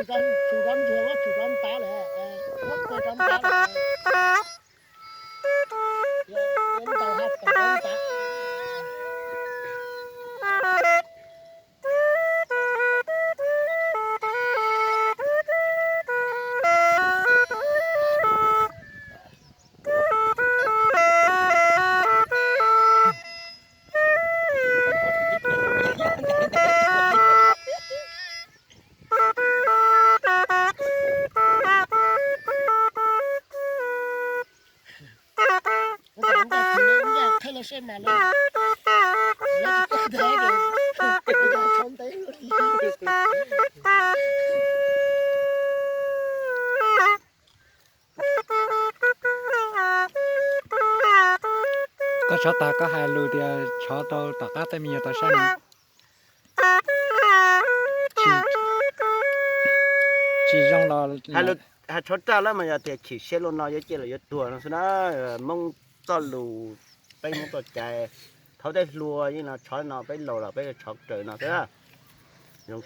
Tsum rov ntsuag, tsum rov ntab lawm, muab kua rov ntab lawm. Ntaus haj kaum rov ntab. Koj tshov tag koj hais lus tias tshov rau tom qab tej me nyuam tau saib no. Tsis zoo los hais tshov raj lawm mas yog tias chim siab luaj no yuav ciaj los yuav tuag no xwb na. Hmoob txoj lus, peb Hmoob txoj cai, thaum tej hluas yeej no tshov no, peb laus los peb tshov raws no xwb.